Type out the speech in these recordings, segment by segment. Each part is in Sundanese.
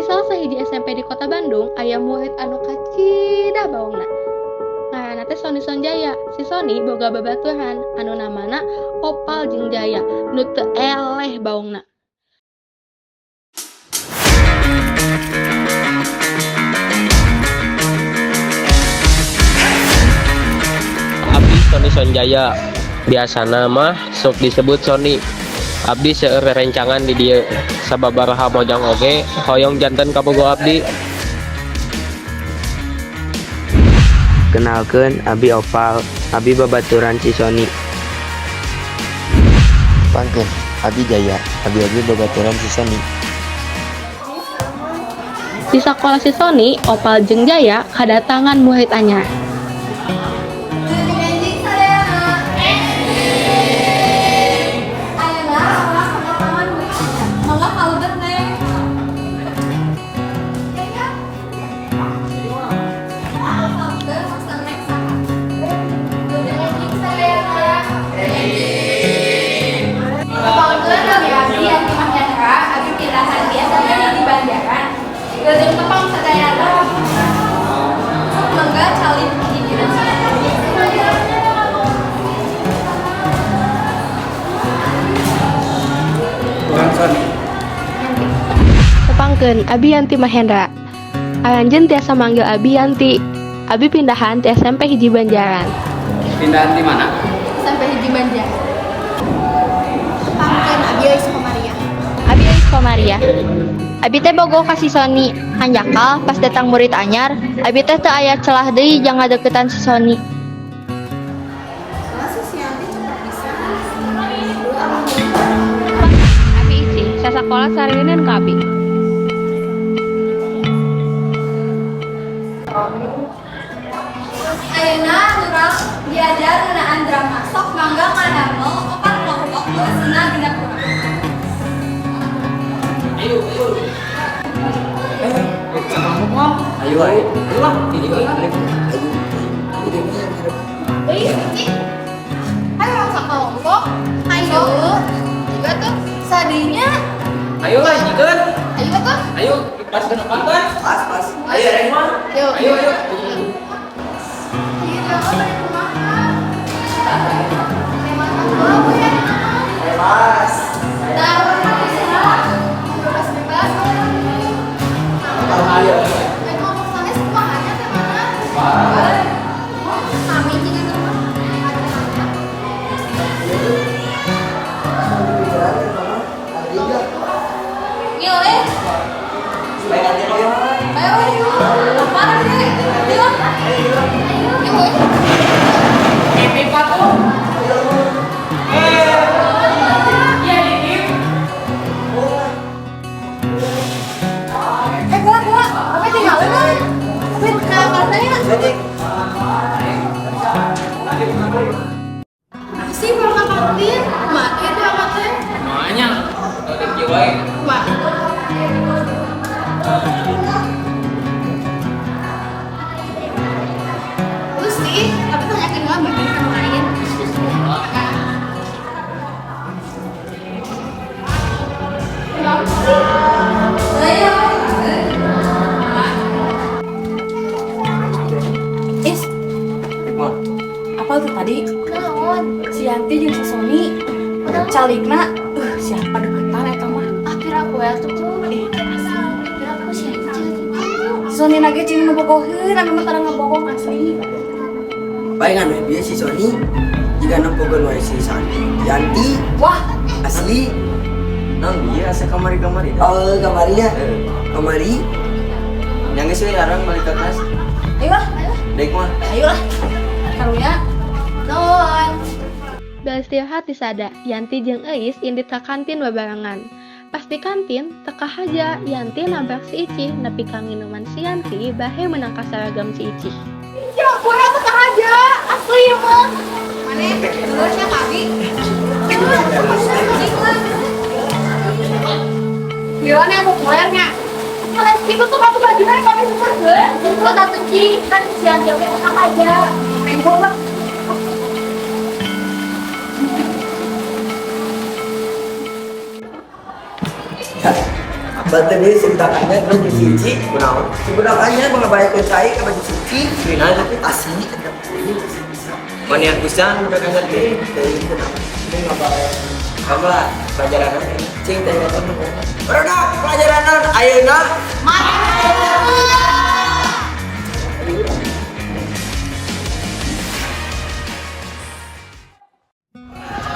salah sahiji SMP di Kota Bandung aya murid anu kacida baongna. Ngaranna teh Sony Sonjaya. Si Sony boga babaturan anu namana Opal jeung Jaya nu teu eleh baongna. Abdi Sony Sonjaya, biasana mah sok disebut Sony. Abdi seueur rerencangan di dieu, sababaraha mojang oge hoyong janten kabogoh abdi. Kenalkeun, abi Opal, abi babaturan si Sony. Pangkeun, abi Jaya, abi oge babaturan si Sony. Di sakola si Sony, Opal jeung Jaya kadatangan murid anyar. Enjing sadayana. Ayeuna urang kedatangan murid anyar. Mangga kalebet, Neng. Enjing sadayana. Tepangkeun, nami abdi Yanti Mahendra, abdi pindahan di SMP di Banjaran. Wilujeng tepang sadayana. Sok mangga calik gigireun. Urang Sony. Tepangkeun, abi Yanti Mahendra. Aranjeun tiasa manggil abi Yanti. Abi pindahan ti SMP hiji Banjaran. Pindahan di mana? SMP hiji Banjaran. Tepangkeun, abdi Ais Komaria. Abi Ais Komaria. Abi teh bogoh ka si Sony. Hanjakal pas datang murid anyar, abi teh teu aya celah deui jang ngadeukeutan si Sony. Abi Ici, sasakola sareuneun ka abi. Ayeuna urang diajar ngeunaan drama. Sok mangga ngadamel opat kelompok nu eusina 60 urang. Ayo, ayo. Kelompok mah. Ayo, ayo. Ayo lah, ini ayo. Euy, cik. Ayo urang sakelompok. Ayo. Juga tuh sadinya. Ayo lah, jikeun. Ayo tuh. Ayo, pas ke depan kan? Pas, pas. Ayo, rek mah. Ayo. Ayo, ayo. Iya, drama bari kumaha? Emang aku ya. Pas. Nah, urang istirahat. Bebas-bebas. Ayo. Eh, kelompok sanes kumaha nya teh mana? Sami jeung eta mah. Ngil eh. Ayo, ayo. Mana sih? Ayo. Ayo. Ayo. Mimpi patuh. Iya, dikit. Eh, gua, gua. Apa tinggalin kan? Apa ke kelasnya? Sih, baru ke kantin. Mati tuh apa teh? Namanya. Tadi kieu wae. Wah. Lu sih, tapi tanyakin gua mbak kan lain. Is, apa tuh tadi? Si Yanti jeung si Sony calikna, siapa deketan eta mah? Ah, pira aku ya tuh. Eh, asli. Pira aku si Yanti calik. Si Sony nage cing nu bogoheun, anu mah tara ngabohong asli. Palingan we bieu si Sony jiga nempokeun wae si Sani. Yanti Wah, asli. Nang dia asa kamari-kamari. Oh, kamarinya. Kamari. Yang geus we arang balik ke kelas. Ayo lah, Daik mah. ayo lah. Karunya. Nuhun. Bel istirahat disada, Yanti jeung Eis indit ka kantin babarengan. Pas di kantin, teu kahaja Yanti nabrak si Ici nepi ka nginuman si Yanti bahe meunang ka seragam si Ici. Ya, kurang teu kahaja. Asli ya mah. Maneh, dulur sia ka abi. Gila nih aku populernya. Kalau itu tuh aku bajunya pakai super geus. Lo tatu ci, kan si Yanti oge teu kahaja. Rembol lah. Ya, Banten ieu si budak anyar terus si Ici. Kunaon? Si budak anyar ngabayakeun cai ka baju suci. Nah, Tapi asli eta bisa. Manian pisan budak anyar teh. Teuing kenapa? Ini ngabayar. Kamu lah pelajaran apa? Cing teh eta mah. Barudak pelajaran naon ayeuna?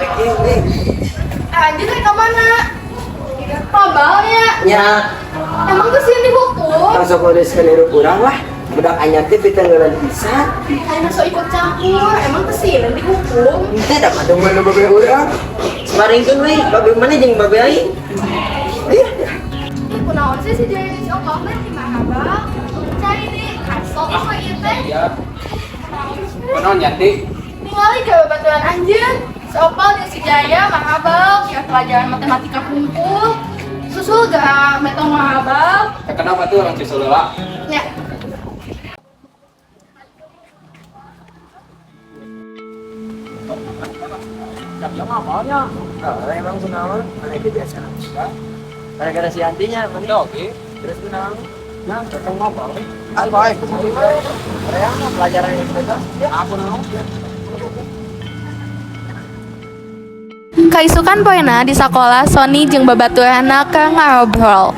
Eh, eh, Anjir teh ka mana? Mabalnya. nya Emang tuh sih dihukum. langsung nuliskeun hirup urang lah. Budak anyar teh pitengeulan pisan. Karena so ikut campur, emang tuh sih dihukum. Henteu da padungan nu babe urang. Semaringkeun we, babe mana jeung babe aing? Iya. Ih, kunaon sih si Jaya jeung si Opal teh di mahabal? Cai di kasok so ieu teh. Iya. Kunaon Yanti? Ningali gawe baturan anjeun. Si Opal jeung si Jaya mahabal, ya pelajaran matematika kumpul. Susul gak metong mahabal. Ya, kenapa tuh orang susul heula? Ya, Siap mah apalnya? Oh, emang kunaon? Mana itu biasa. Gara-gara si Antinya, mana? Oke. Terus kunaon? Nah, ketemu mabal. Ah, baik. Korea pelajaran yang bebas. Aku naon? Kaisukan poena di sakola Sony jeung babaturanna keur ngarobrol.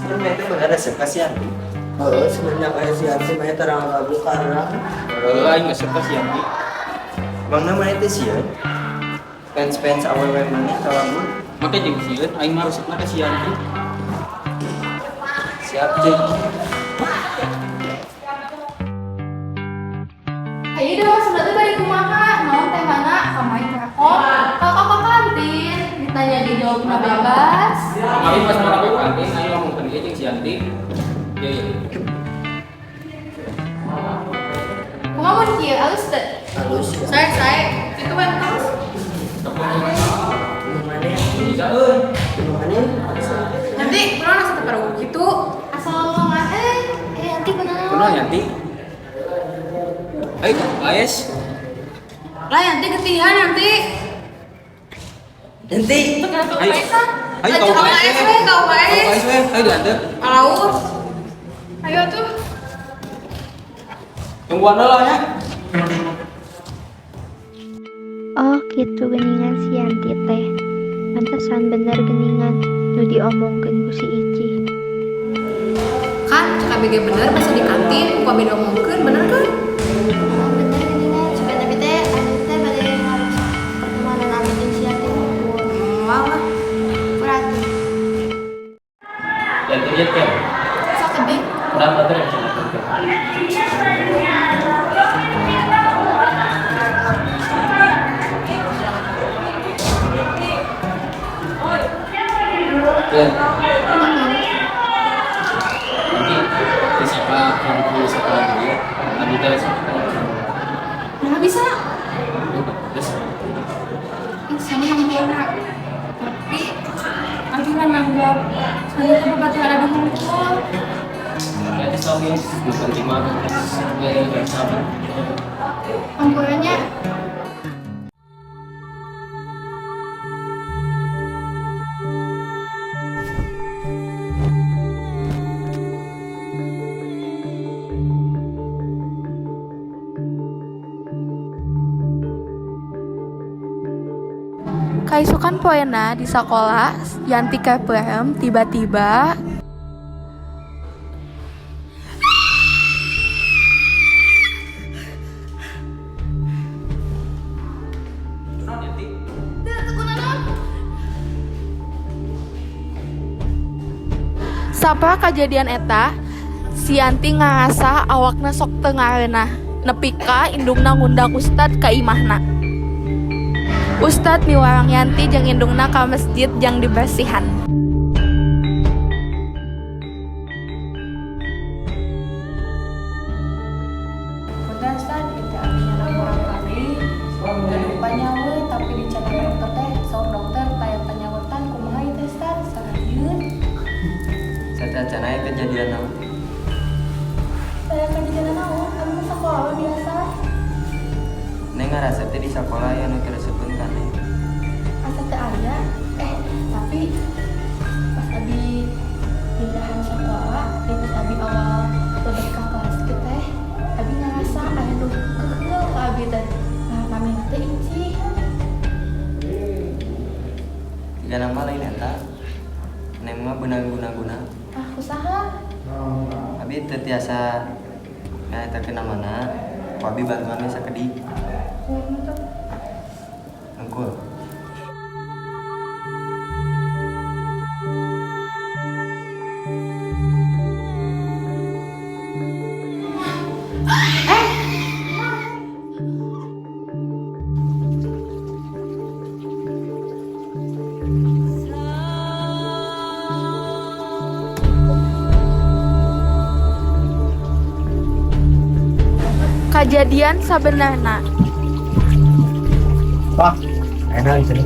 Kan itu bener resep ka si Yanti. Oh, sebenarnya kayak si Anti mah terang lagu karena Heeh, aing resep ka si Yanti. Bangna mana teh sieun? Fans-fans awewe mana kalabur? Make jeung sieun, aing mah resepna ka si Yanti. Siap cek. Ayo deh mas teh bari kumaha, naon teh mana kamari telepon, kakak ke kantin, ditanya dijawabna bebas. Kemarin pas mana ke kantin, aing ngomongkeun ieu jeung si Yanti. Iya, iya. Kumaha mun kieu alus teu? Halus ya. Sae sae, kitu we terus. Mana? Bisa euy. Mana? Nanti kunaon asa teu paraguh kitu? Asal ngomongan eh nanti kunaon? Kunaon Yanti? Ayo, guys. Lah nanti getihan nanti. Nanti. Ayo. Ayo kau guys. we, kau Kau guys. guys we, ayo diantar. Alaus. Ayo tuh. Tungguan heula nya. Oh gitu geningan si Yanti teh. Pantesan bener geningan nu diomongkeun ku si Ici. Kan cek ABG bener pas di kantin, ku abg diomongkeun bener kan? Oh, bener geningan supaya tapi teh anu teh bade ngarusak pertemanan abi jeung si Yanti hungkul. Moal lah. Berarti Yanti lihat kan? Sok tebing. Kenapa tuh yang sama tuh? Ya. Nanti di siapa yang di sekolah dulu, nanti kita sekolah. Nah bisa. Terus Ih, sama hampura. Tapi abi kan nganggap Sony teh babaturan abi hungkul. ya oke, bukan lima ya sama. Hampuranya. Kaisukan poena di sakola Yanti KPM tiba-tiba Kunaon Yanti? Sapa kajadian eta si Yanti ngarasa awakna sok teu ngareunah nepi ka indungna ngundang ustad ka imahna. Ustad miwarang Yanti jeung indungna ka masjid jang dibersihan. Punten Ustad, itu abinya kurang kali. Gaduh panyawe tapi dicatat dokter teh, saur dokter taya panyawetan kumaha ieu teh Ustad? Sarieun. Sacacan aya kejadian naon? Taya kejadian naon? Abi mah sakola biasa. Neng ngarasa teh di sakola aya nu teu resepeun ka Neng. Asa Teu aya. Eh, tapi pas abi pindahan sekolah, di pas abi awal lebet ka kelas kieu teh, abi ngerasa aya nu keukeuh ka abi teh. Nah, namina teh Icih. Tiga nama lain eta. Neng mah beunang guna-guna. Ah, kusaha? Abi teu tiasa ngaetakeun namana. Ku abi bantuan we sakedik. Hungkul. Kajadian sabenerna. Wah, enak di sini.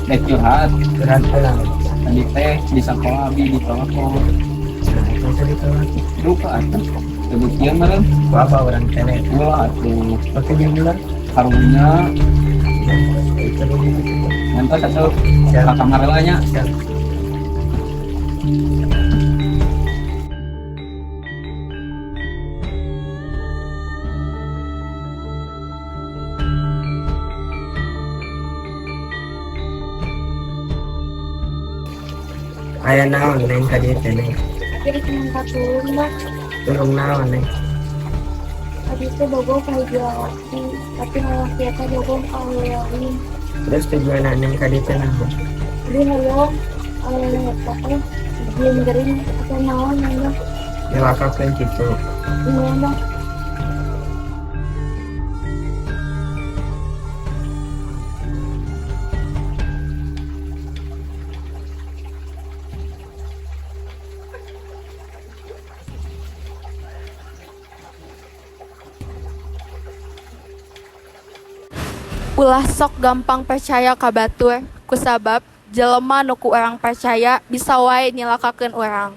Rek curhat. Curhat pulang. Tadi teh di sekolah abi ditelepon. Nah, itu tadi telat. Duka atuh. Teu kieu meureun. Ku apa orang kene? Ulah atuh. Oke, dia bilang. Karunya. Itu dulu gitu. Ngantos atuh. Siap. Ka kamar heula nya. Siap. Aya naon, Neng, ka dieu teh, Neng? Abi rek minta tulung, Bah. Tulung naon, Neng? Abi teh bogoh ka hiji lalaki, tapi lalaki eta bogoh ka awewe lain. Terus tujuan Neng ka dieu teh naon? Abi hoyong awewe eta teh jieun gering atau naon, Bah. Nyelakakeun kitu. Iya, Bah. Ulah sok gampang percaya ka batur, kusabab jelema nu ku urang percaya bisa wae nyilakakeun urang.